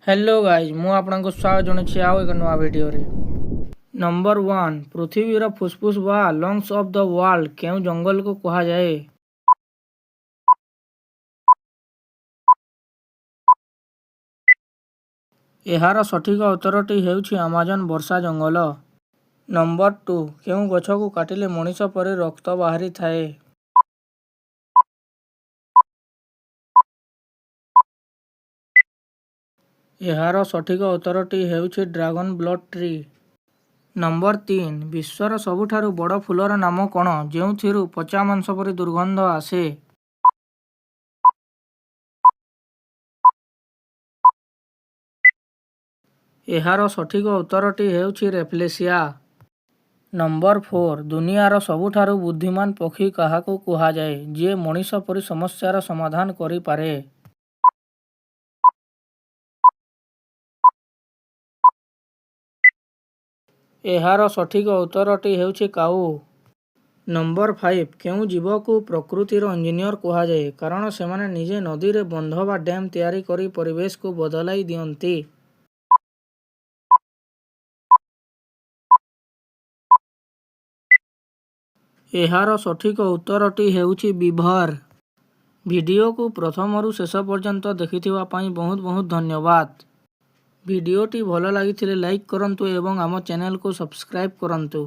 Hello guys, ମୁଁ ଆପଣଙ୍କୁ ସ୍ୱାଗତ ଜଣାଉଛି ଆଉ ଏକ ନୂଆ ଭିଡ଼ିଓରେ। ନମ୍ବର 1, ପୃଥିବୀର ଫୁସଫୁସ ବା ଲଙ୍ଗସ୍ ଅଫ୍ the world କେଉଁ ଜଙ୍ଗଲକୁ କୁହାଯାଏ? ଏହାର ସଠିକ ଉତ୍ତରଟି ହେଉଛି ଆମାଜନ ବର୍ଷା ଜଙ୍ଗଲ। ନମ୍ବର 2, କେଉଁ ଗଛକୁ କାଟିଲେ ମଣିଷ ପରି ରକ୍ତ ବାହାରିଥାଏ? ଏହାର ସଠିକ ଉତ୍ତରଟି ହେଉଛି ଡ୍ରାଗନ୍ ବ୍ଲଡ୍ ଟ୍ରି। ନମ୍ବର 3, ବିଶ୍ୱର ସବୁଠାରୁ ବଡ଼ ଫୁଲର ନାମ କ'ଣ, ଯେଉଁଥିରୁ ପଚା ମାଂସ ପରି ଦୁର୍ଗନ୍ଧ ଆସେ? ଏହାର ସଠିକ ଉତ୍ତରଟି ହେଉଛି ରେଫ୍ଲେସିଆ। ନମ୍ବର 4, ଦୁନିଆର ସବୁଠାରୁ ବୁଦ୍ଧିମାନ ପକ୍ଷୀ କାହାକୁ କୁହାଯାଏ, ଯିଏ ମଣିଷ ପରି ସମସ୍ୟାର ସମାଧାନ କରିପାରେ? ଏହାର ସଠିକ ଉତ୍ତରଟି ହେଉଛି କାଉ। ନମ୍ବର 5, କେଉଁ ଜୀବକୁ ପ୍ରକୃତିର ଇଞ୍ଜିନିୟର କୁହାଯାଏ, କାରଣ ସେମାନେ ନିଜେ ନଦୀରେ ବନ୍ଧ ବା ଡ୍ୟାମ୍ ତିଆରି କରି ପରିବେଶକୁ ବଦଳାଇ ଦିଅନ୍ତି? ଏହାର ସଠିକ ଉତ୍ତରଟି ହେଉଛି ବିଭର୍। ଭିଡ଼ିଓକୁ ପ୍ରଥମରୁ ଶେଷ ପର୍ଯ୍ୟନ୍ତ ଦେଖିଥିବା ପାଇଁ ବହୁତ ବହୁତ ଧନ୍ୟବାଦ। ଭିଡ଼ିଓଟି ଭଲ ଲାଗିଥିଲେ ଲାଇକ୍ କରନ୍ତୁ ଏବଂ ଆମ ଚ୍ୟାନେଲକୁ ସବସ୍କ୍ରାଇବ୍ କରନ୍ତୁ।